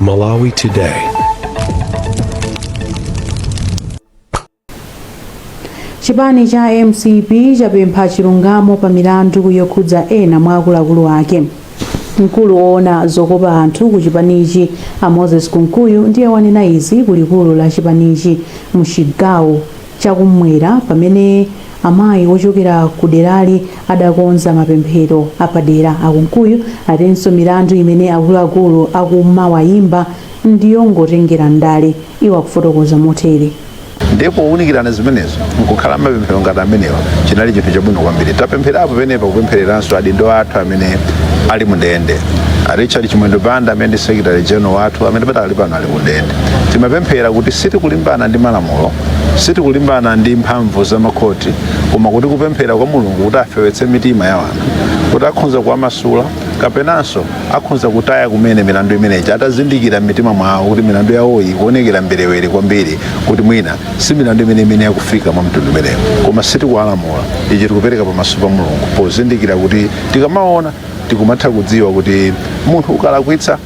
Malawi Today. Chipani cha mcp chapempha chilungamo pa milandu yokhudza ena mwa akuluakulu ake. Mkulu woona zokopa anthu ku chipanichi a Moses Kunkuyu ndiye wanena izi ku likulu la chipanichi mchigawo chakumwera pamene amayi ochokera ku derali adakonza mapemphero apadera. A Kunkuyu atinso milandu imene akuluakulu akumawayimba ndiyongotengera ndale. Iwo akufotokoza motere. Ndiye powunikirana zimenezo nkukhala mapemphero ngati amenewa chinali chinthu chabwino kwambiri. Tapempherapo penepa kupemphereranso adindo athu amene ali mu ndende, a Richard Chimwendo Banda amene ndi secretary general wathu amene padakali pano ali ku ndende. Timapemphera kuti sitikulimbana ndi malamulo, sitikulimbana ndi mphamvu za makhoti, koma kuti kupemphera kwa Mulungu kuti afewetse mitima ya anthu kuti akhonza kuwamasula kapenanso akhonza kutaya kumene milandu imeneyi atazindikira m'mitima mwawo kuti milandu yawoyi ikuonekera mberewere kwambiri kuti mwina si milandu imene imene yakufika mwa mtundu umenewo. Koma sitikuwalamula, ichi tikupereka pamaso pa Mulungu pozindikira kuti tikamaona tikumatha kudziwa kuti munthu ukalakwitsa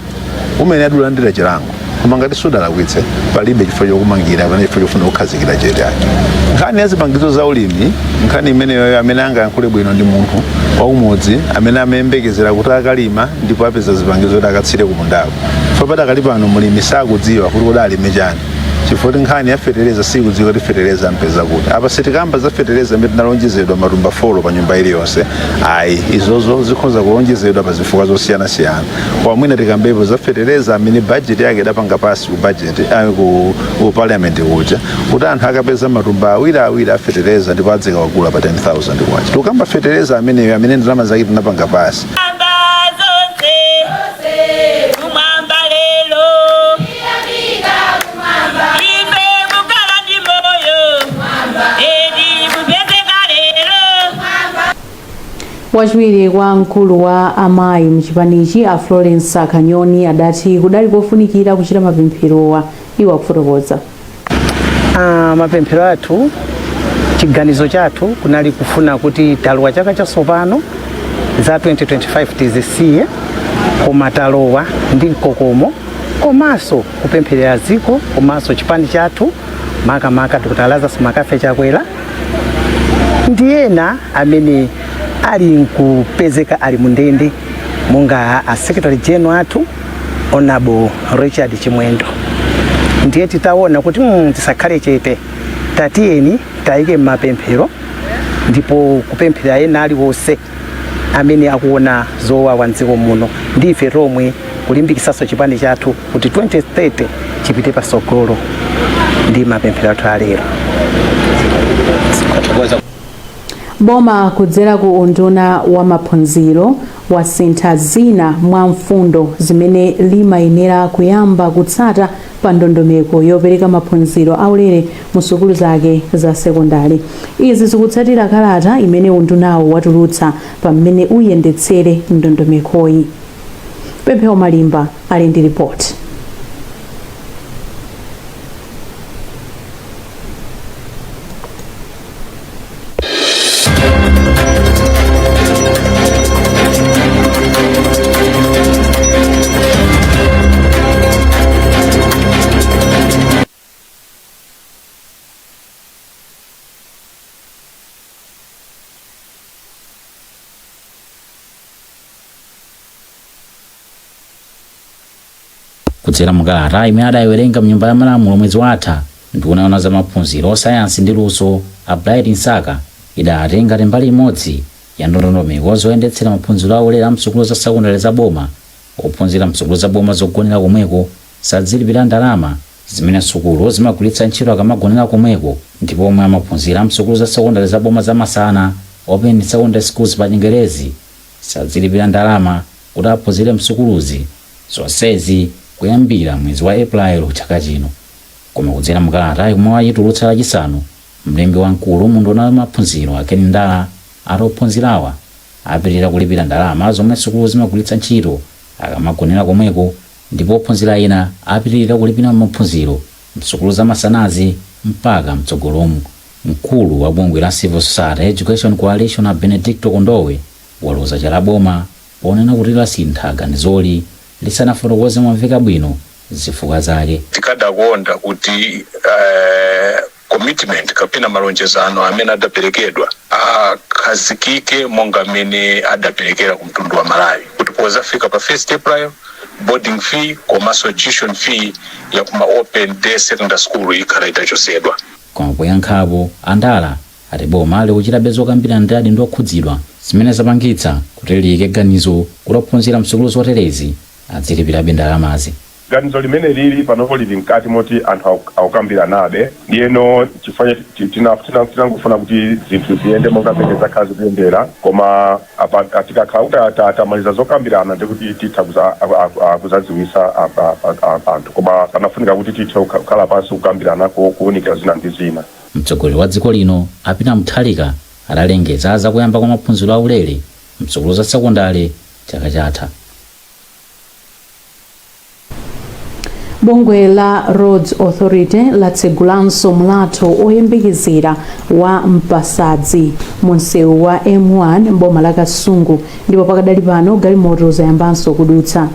umene adulandira chilango, koma ngati sudalakwitse palibe chifukwa chokumangira kapena chifukwa chofuna kukhazikira chete ake. Nkhani ya zipangizo za ulimi, nkhani imeneyo amene angayankhule bwino ndi munthu wakumudzi amene amayembekezera kuti akalima ndipo apeza zipangizo kuti akatsire kumundako. Chifukwa padakali pano mlimi sakudziwa kuti kodi alime chani, chifukwa kuti nkhani ya fetereza sikudziwa kuti fetereza ampeza kuti. Apa sitikamba za fetereza amene tinalonjezedwa matumba 4 pa nyumba iliyonse ayi, izozo zikhonza kulonjezedwa pa zifukwa zosiyanasiyana. Koma mwina tikambepo za fetereza amene budget yake idapanga pass ku budget ku parliament kuja kuti anthu akapeza matumba awiri awiri a fetereza ndipo adzikawagula pa 10,000 kwacha. Tikukamba fetereza ameneyo amene ndalama zake tinapanga pass. Kumwamba zonse, kumwamba lero. Ife kukhala ndi moyo, eti kupezeka lero. Wachiwiri kwa mkulu wa amayi mchipanichi a Florence Kanyoni adati kudali kofunikira kuchita mapempherowa. Iwo akufotokoza. Mapemphero athu, chiganizo chathu kunali kufuna kuti talowa chaka chatsopano za 2025 tizisiye, koma talowa ndi mkokomo komanso kupempherera dziko komanso chipani chathu, makamaka Dr. Lazarus McCarthy Chakwera ndi ena amene ali nkupezeka ali mundende monga a secretary general athu Honorable Richard Chimwendo. Ndiye titaona kuti tisakhale chete, tatiyeni tayike m'mapemphero ndipo kupemphera ena aliwonse amene akuona zowawa mdziko muno ndi ife tomwe kulimbikisanso chipani chathu kuti 2030 chipite patsogolo ndi mapemphero athu alero. Boma kudzera ku unduna wa maphunziro wasintha zina mwa mfundo zimene limayenera kuyamba kutsata pa ndondomeko yopereka maphunziro aulere mu sukulu zake za sekondari. Izi zikutsatira kalata imene undunawo watulutsa pa mmene uyendetsere ndondomekoyi. Pemphero Malimba ali ndi ripoti. Kudzera mukalata imene adayiwerenga mnyumba ya malamulo mwezi watha, nduna yoona za maphunziro, sayansi ndi luso a Bright Msaka idati ngati mbali imodzi ya ndondomeko zoyendetsera maphunziro aulere a msukulu za sekondari za boma, ophunzira msukulu za boma zogonera komweko sadzilipira ndalama zimene sukulu zimagwiritsa ntchito akamagonera komweko, ndipo omwe amaphunzira msukulu za sekondari za boma za masana, open secondary schools pa Chingerezi, sadzilipira ndalama kuti aphunzire msukuluzi, zonsezi kuyambira mwezi wa April chaka chino. Koma kudzera mukalata yomwe wayitulutsa Lachisanu, mlembi wamkulu mu unduna wa maphunziro a Ken Ndala ati ophunzirawa apitirira kulipira ndalama zomwe sukulu zimagwiritsa ntchito akamagonera komweko, ndipo ophunzira ena apitirira kulipira maphunziro msukulu za masanazi mpaka mtsogolomu. Mkulu wa bungwe la Civil Society Education Coalition a Benedicto Kondowe waloza chala boma ponena kuti lasintha ganizoli lisanafotokoze momveka bwino Zifukwa zake. Tikadakonda kuti commitment kapena malonjezano amene adaperekedwa akhazikike monga mmene adaperekera ku mtundu wa Malawi, kuti pozafika pa 1 April boarding fee komanso tuition fee ya kuma open day secondary school ikhala itachosedwa. Koma poyankhapo, a Ndala ati boma likuchitabe zokambirana ndi adindo okhudzidwa, zimene zapangitsa kuti liyike ganizo kuti ophunzira msukulu zoterezi adzilipirabe ndalamazi. Ganizo limene lili panopo lili mkati moti anthu akukambiranabe. Ndiyeno chifukwa tinangofuna kuti zinthu ziyende monga mmene zakhala zikuyendera, koma apa tikakhala kuti tamaliza zokambirana, ndikuti titha kuzadziwisa anthu. Koma panafunika kuti tithe kukhala pansi kukambirana, kuwunikira zina ndi zina. Mtsogoleri wa dziko lino a Peter Mutharika adalengeza zakuyamba kwa maphunziro aulere msukulu za sekondale chaka chatha. Bungwe la Roads Authority latsegulanso mlatho oyembekezera wa Mpasadzi mu msewu wa M1 m'boma la Kasungu, ndipo pakadali pano galimoto zayambanso kudutsa.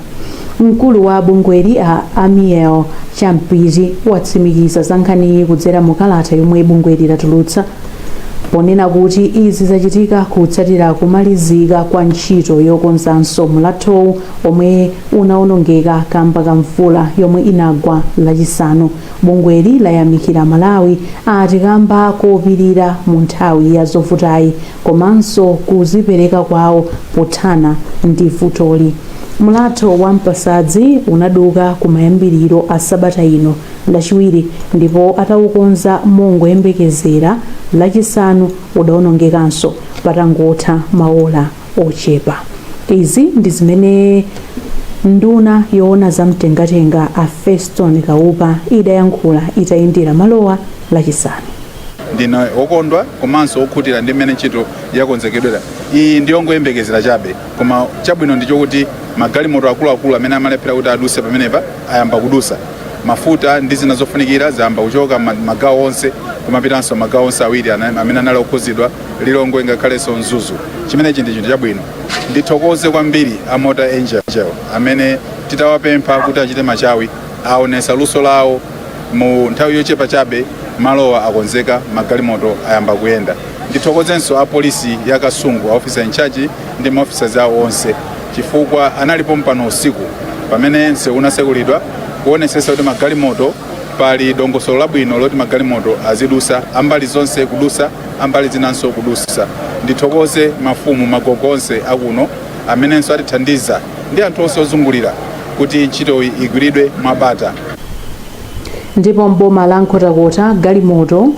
Mkulu wa bungweli a Amiel Champiti watsimikiza za nkhaniyi kudzera mu kalata yomwe bungweli latulutsa, ponena kuti izi zachitika kutsatira kumalizika kwa ntchito yokonzanso mlathowu omwe unawonongeka kamba ka mvula yomwe inagwa Lachisanu. Bungweli layamikira Amalawi ati kamba kopirira mu nthawi ya zovutayi komanso kuzipereka kwawo pothana ndi vutoli. Mlatho wa Mpasadzi unaduka kumayambiriro a sabata ino Lachiwiri ndipo ataukonza mongoyembekezera, Lachisanu udaonongekanso patangotha maola ochepa. Izi ndi zimene nduna yoona za mtengatenga a Feston Kaupa idayankhula itayendera malowa Lachisanu. Ndine wokondwa komanso wokhutira ndi mmene ntchito yakonzekedwera. Iyi ndi yongoyembekezera chabe, koma chabwino ndi chokuti magalimoto akuluakulu amene amalephera kuti aduse pamenepa ayamba kudusa. Mafuta ndi zina zofunikira zayamba kuchoka magawo onse kumapitanso magawo onse awiri amene anali okhuzidwa, Lilongwe ngakhalenso Mzuzu. Chimenechi ndi chinthu chabwino. Ndithokoze kwambiri a Motor Angel amene titawapempha kuti achite machawi aonesa luso lawo. Mu nthawi yochepa chabe malowa akonzeka, magalimoto ayamba kuyenda. Ndithokozenso a polisi ya Kasungu, a officer in charge ndi ma officers awo onse, chifukwa analipo mpano usiku pamene msewu unasekulidwa kuonesesa kuti magalimoto pali dongosolo labwino loti magalimoto azidusa, ambali zonse kudusa, ambali zinanso kudusa. Ndithokoze mafumu, magogo onse akuno amenenso atithandiza ndi anthu onse ozungulira kuti ntchitoyi igwiridwe mwabata. Ndipo m'boma la Nkhotakota galimoto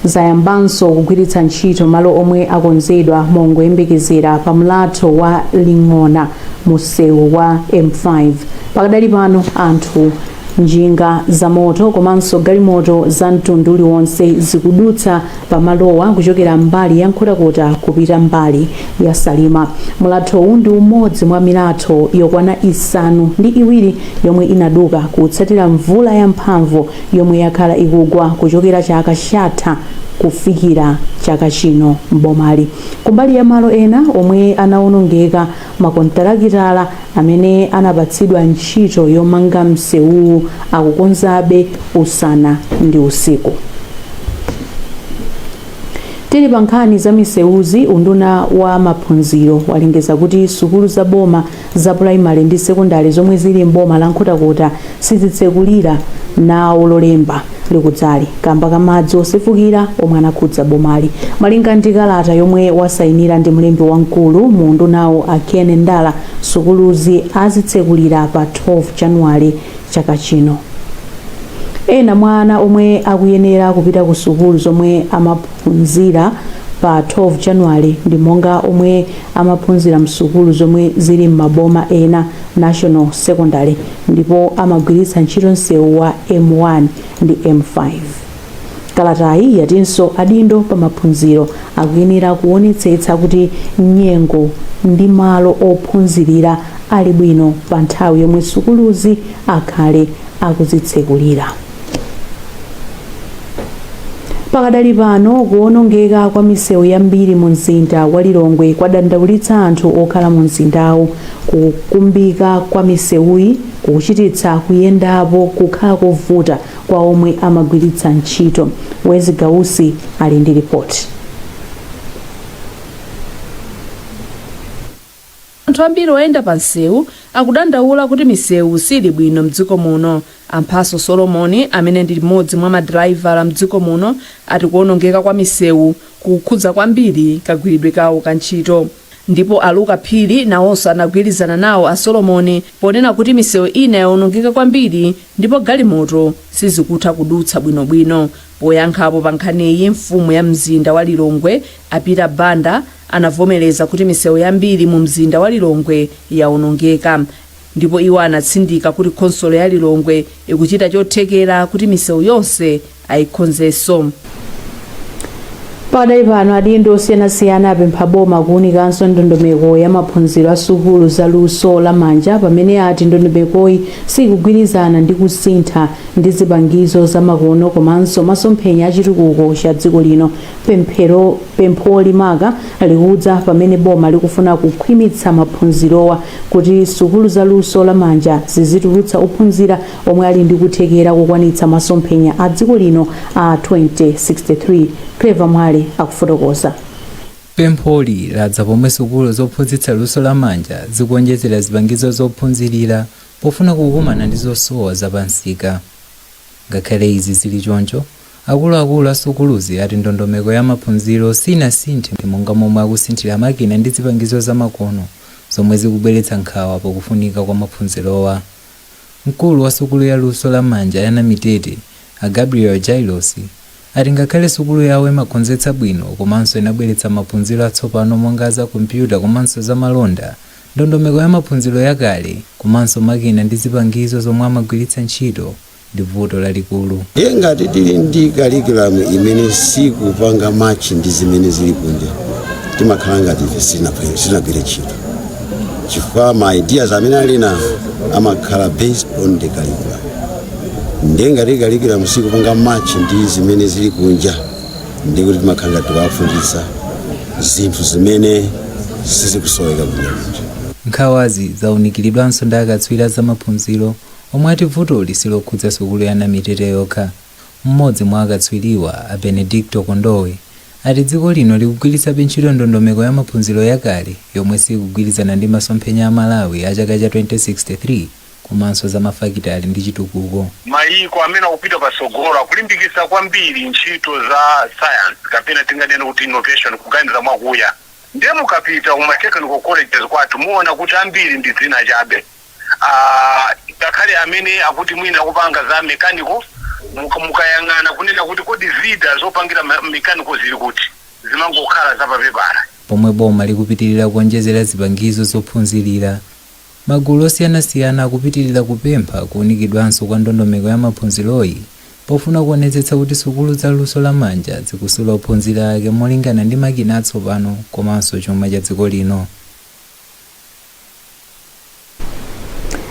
zayambanso kugwiritsa ntchito malo omwe akonzedwa mongoyembekezera pa mlatho wa Ling'ona mu msewu wa M5. Pakadali pano anthu, njinga za moto komanso galimoto za mtundu uliwonse zikudutsa pamalowa kuchokera mbali ya Nkhotakota kupita mbali ya Salima. Mlathowu ndi umodzi mwa milatho yokwana 7 yomwe inaduka kutsatira mvula yamphamvu yomwe yakhala ikugwa kuchokera chaka chatha kufikira chaka chino m'bomali. Kumbali ya malo ena omwe anawonongeka, makontalakitala amene anapatsidwa ntchito yomanga msewuwu akukonzabe usana ndi usiku. Tili pa nkhani za misewuzi, unduna wa maphunziro walengeza kuti sukulu za boma za pulaimale ndi sekondale zomwe zili m'boma la Nkhotakota sizitsekulira nawo Lolemba likudzali kamba ka madzi osefukira omwe anakhudza bomali. Malinga ndi kalata yomwe wasayinira ndi mlembi wamkulu mu undunawo a Ken Ndala, sukuluzi azitsekulira pa 12 Januwale chaka chino. Ena mwa ana omwe akuyenera kupita ku sukulu zomwe amaphunzira pa 12 Januwale ndi monga omwe amaphunzira msukulu zomwe zili m'maboma ena, National Secondary, ndipo amagwiritsa ntchito msewu wa M1 ndi M5. Kalatayi yatinso adindo pa maphunziro akuyenera kuonetsetsa kuti nyengo ndi malo ophunzirira ali bwino pa nthawi yomwe sukuluzi akhale akuzitsekulira. Pakadali pano kuonongeka kwa misewu yambiri mu mzinda wa Lilongwe kwadandaulitsa anthu okhala mu mzindawu. Kukumbika kwa misewuyi Kukuchititsa kuyendapo kukhala kovuta kwa omwe amagwiritsa ntchito. Wezi Gausi ali ndi ripoti. Anthu ambiri oyenda pa msewu akudandaula kuti misewu sili bwino mdziko muno. Amphaso Solomoni, amene ndi mmodzi mwa madraivala mdziko muno, ati kuwonongeka kwa misewu kukukhudza kwambiri kagwiridwe kawo ka ntchito. Ndipo Aluka Phiri nawonso anagwirizana nawo a Solomoni ponena kuti misewu ina yawonongeka kwambiri ndipo galimoto sizikutha kudutsa bwinobwino. Poyankhapo pa nkhaniyi, mfumu ya mzinda wa Lilongwe a Peter Banda anavomereza kuti misewu yambiri mu mzinda wa Lilongwe yawonongeka, ndipo iwo anatsindika kuti khonsolo ya Lilongwe ikuchita chothekera kuti misewu yonse ayikonzenso. Pakadali pano, adindo osiyanasiyana apempha boma kuwunikanso ndondomeko ya maphunziro a sukulu za luso lamanja, pamene ati ndondomekoyi sikugwirizana ndi kusintha ndi zipangizo zamakono komanso masomphenya a chitukuko cha dziko lino. Pempholi maka likudza pamene boma likufuna kukhwimitsa maphunzirowa kuti sukulu za luso lamanja zizitulutsa ophunzira omwe ali ndi kuthekera kukwanitsa masomphenya a dziko lino a 2063. Clever Mwale akufotokoza. Pempholi ladza pomwe sukulu zophunzitsa luso lamanja zikuonjezera zipangizo zophunzirira pofuna kukumana ndi zosowa zapamsika. Ngakhale izi zili choncho, akuluakulu a sukuluzi ati ndondomeko ya maphunziro sinasinthe monga momwe akusinthira makina ndi zipangizo zamakono, zomwe zikubweretsa nkhawa pakufunika kwa maphunzirowa. Mkulu wa sukulu ya luso lamanja ya Namitete, a Gabriel Jailos, ati ngakhale sukulu yawo imakonzetsa bwino komanso inabweretsa maphunziro atsopano monga za kompyuta komanso za malonda, ndondomeko ya maphunziro yakale komanso makina ndi zipangizo zomwe amagwiritsa ntchito ndi vuto lalikulu. Ndiye ngati tili ndi curriculum imene sikupanga match ndi zimene zili kunja, timakhala ngati ife sitinagwire ntchito, chifukwa ma ideas amene ali nawo amakhala based on the curriculum. Ndiye ngati curriculum sikupanga match ndi zimene zili kunja, ndiye kuti timakhala ngati tikuwaphunzitsa zinthu zimene sizikusoweka kunja kunja. Nkhawazi zaunikiridwanso ndi akatswiri za maphunziro omwe ati vutoli silokhudza sukulu ya Namitete yokha. Mmodzi mwa akatswiriwa, a Benedicto Kondowe, ati dziko lino likugwiritsabe ntchito ndondomeko ya maphunziro yakale yomwe sikugwirizana ndi masomphenya a Malawi a chaka cha 2063 komanso za mafakitale ndi chitukuko. Mayiko amene akupita patsogolo akulimbikitsa kwambiri ntchito za science, kapena tinganene kuti innovation, kuganiza mwakuya. Ndiye mukapita kuma technical colleges kwathu, muona kuti ambiri ndi dzina chabe. Ngakhale amene akuti mwina akupanga za mechanical, mukayang'ana kunena kuti kodi zida zopangira mechanical zili kuti, zimangokhala zapapepala. Pomwe boma likupitirira kuonjezera zipangizo zophunzirira, magulu osiyanasiyana akupitirira kupempha kuunikidwanso kwa ndondomeko ya maphunziroyi pofuna kuonetsetsa kuti sukulu za luso lamanja zikusula ophunzira ake molingana ndi makina atsopano komanso chuma cha dziko lino.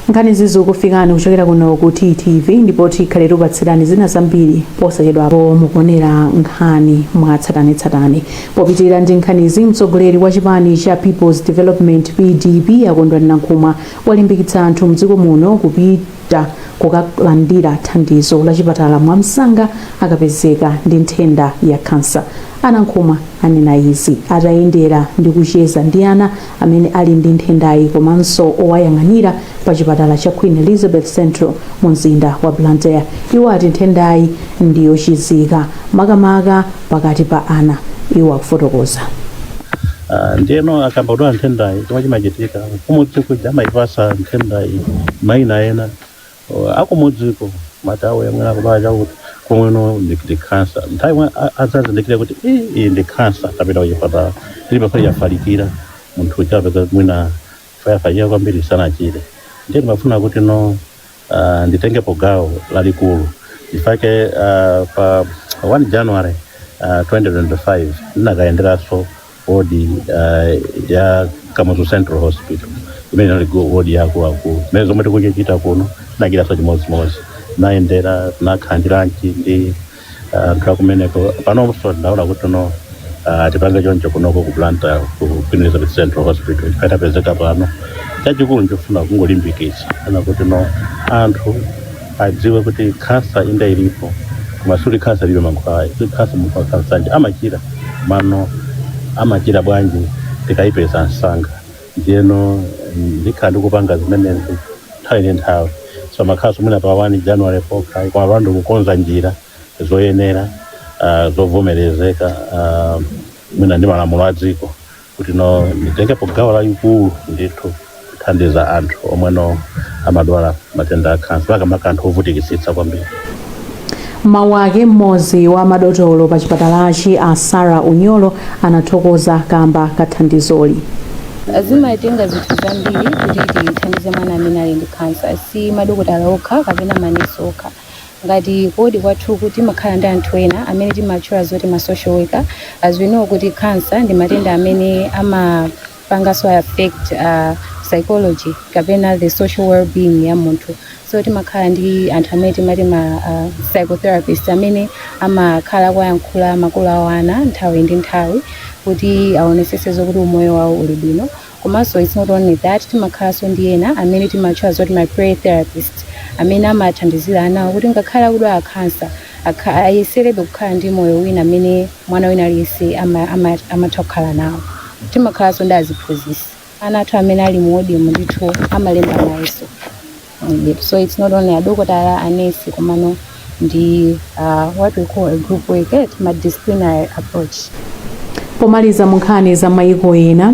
Nkhani zikukufikani kuchokera kuno ku TTV, ndipo tikhale tikupatsirani zina zambiri posachedwapo. Mukuonera nkhani mwatsatanetsatane. Popitirira ndi nkhanizi, mtsogoleri wa chipani cha People's Development, PDP, a Kondwani Nankhumwa, walimbikitsa anthu mdziko muno kupita kukalandira thandizo la chipatala mwamsanga akapezeka ndi nthenda ya khansa. A Nankhumwa anena izi atayendera ndi kucheza ndi ana amene ali ndi nthendayi komanso owayang'anira pa chipatala cha Queen Elizabeth Central mu mzinda wa Blantyre. Iwo ati nthendayi ndiyochizika, makamaka pakati pa ana. Iwo akufotokoza. Ndiyeno akamba kudwala nthendayi, chomwe chimachitika kumudzi kuja amayipasa nthendayi mayina ena. Akumudziko mati awo yamwena akudwala chakuti, komweno ndi khansa. Nthawi imwe adzazindikire kuti iyi ndi khansa, tapita kuchipatala, ili pakhale yafalikira, munthu uja apeza mwina yafalikira kwambiri, sanachire. Ndiye ndimafuna kuti no nditengepo gawo lalikulu ifake pa 1 January 2025 ndinakayenderanso wodi ya Kamuzu Central Hospital imene inali wodi ya akuluakulu. Zimene zomwe tikuchita kuno tinachitanso chimodzimodzi, tinayendera, tinakhala ndi lunch ndi anthu akumeneko. Panonso ndaona kuti no Tipange choncho kunoko ku Blantyre, ku Queen Elizabeth Central Hospital, chifukwa tapezeka pano. Chachikulu nchofuna kungolimbikitsa kana kuti no anthu adziwe kuti khansa inda ilipo, koma suli khansa ilibe mankhwala. Si khansa munthu akhansanje amachira mano, amachira bwanji tikayipeza msanga. Ndiyeno ndikhala ndikupanga zimenezi nthawi ndi nthawi. So makhaso mwina pa 1 January pokha, koma pano kukonza njira zoyenera, zovomerezeka, mwina ndi malamulo a dziko, kuti no nditengepo gawo lalikulu ndithu kuthandiza anthu omweno amadwala matenda a khansa, makamaka anthu ovutikitsitsa kwambiri. Mawu ake, mmodzi wa madotolo pa chipatalachi, a Sara Unyolo, anathokoza kamba kathandizoli. Zimatenga zinthu zambiri kuti tithandize mwana amene ali ndi khansa. Si madokotala okha kapena manesi okha. Ngati kodi kwathu kuti timakhala ndi anthu ena amene timatchula zoti ma social worker. As we know kuti cancer ndi matenda amene amapanganso affect psychology kapena the social well-being ya munthu, so timakhala ndi anthu amene timati ma psychotherapist, amene amakhala kuwayankhula makolo awo ana nthawi ndi nthawi kuti aonesese zokuti umoyo wawo uli bwino. Komanso it's not only that, timakhalanso ndi ena amene timatchula zoti ma play therapist, amene amathandizira anawo kuti ngakhale akudwala khansa ayeserebe kukhala ndi moyo wina amene mwana wina aliyense amatha kukhala nawo. Timakhalanso ndi aziphunzitsi. Ana athu amene ali mu wodimu ndithu amalemba mayeso. So it's not only adokotala, anesi, komano ndi what we call a group work, multidisciplinary approach. Pomaliza mu nkhani za mayiko ena,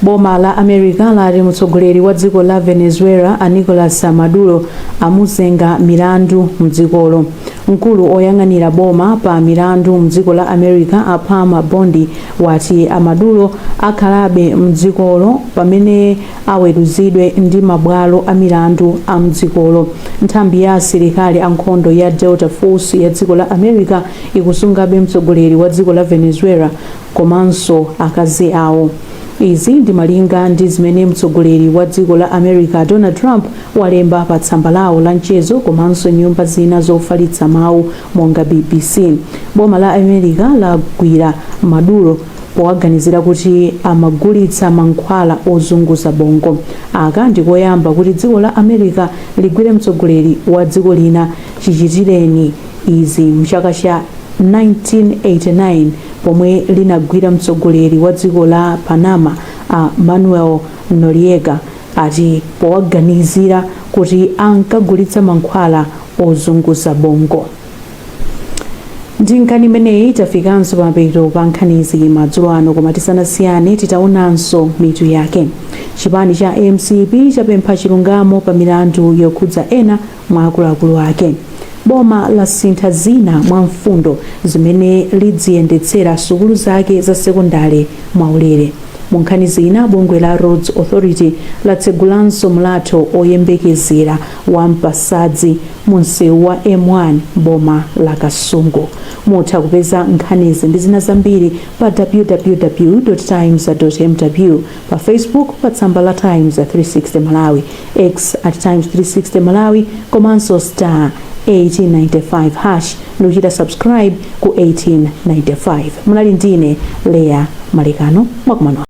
boma la America lati mtsogoleri wa dziko la Venezuela, a Nicolas Maduro, amuzenga milandu mdzikolo. Mkulu oyang'anira boma pa milandu mdziko la America, a Pam Bondi, wati a Maduro akhalabe mdzikolo pamene aweruzidwe ndi mabwalo a milandu a mdzikolo. Nthambi ya asilikali ankhondo ya Delta Force ya dziko la America ikusungabe mtsogoleri wa dziko la Venezuela komanso akazi awo. Izi ndi malinga ndi zimene mtsogoleri wa dziko la America, Donald Trump, walemba pa tsamba lawo la mchezo komanso nyumba zina zofalitsa mawu monga BBC. Boma la America lagwira Maduro powaganizira kuti amagulitsa mankhwala ozunguza bongo. Aka ndikoyamba kuti dziko la America ligwire mtsogoleri wa dziko lina chichitireni izi mchaka cha 1989, pomwe linagwira mtsogoleri wa dziko la Panama, a Manuel Noriega, ati powaganizira kuti ankagulitsa mankhwala ozunguza bongo. Ndi nkhani imeneyi tafikanso pamapeto pa nkhanizi madzulo ano, koma tisanasiyane titaonanso mitu yake. Chipani cha MCP chapempha chilungamo pa milandu yokhudza ena mwa akuluakulu ake. Boma lasintha zina mwa mfundo zimene lidziyendetsera sukulu zake za sekondale mwaulere. Mu nkhani zina, bungwe la Roads Authority latsegulanso mlatho oyembekezera wa Mpasadzi mu msewu wa M1 boma la Kasungu. Mutha kupeza nkhanizi ndi zina zambiri pa www times mw, pa Facebook pa tsamba la Times 360 Malawi, X at Times 360 Malawi, komanso star 1895 hash ndikuchita subscribe ku 1895. Munali ndine Leya Malekano. Mwakumano.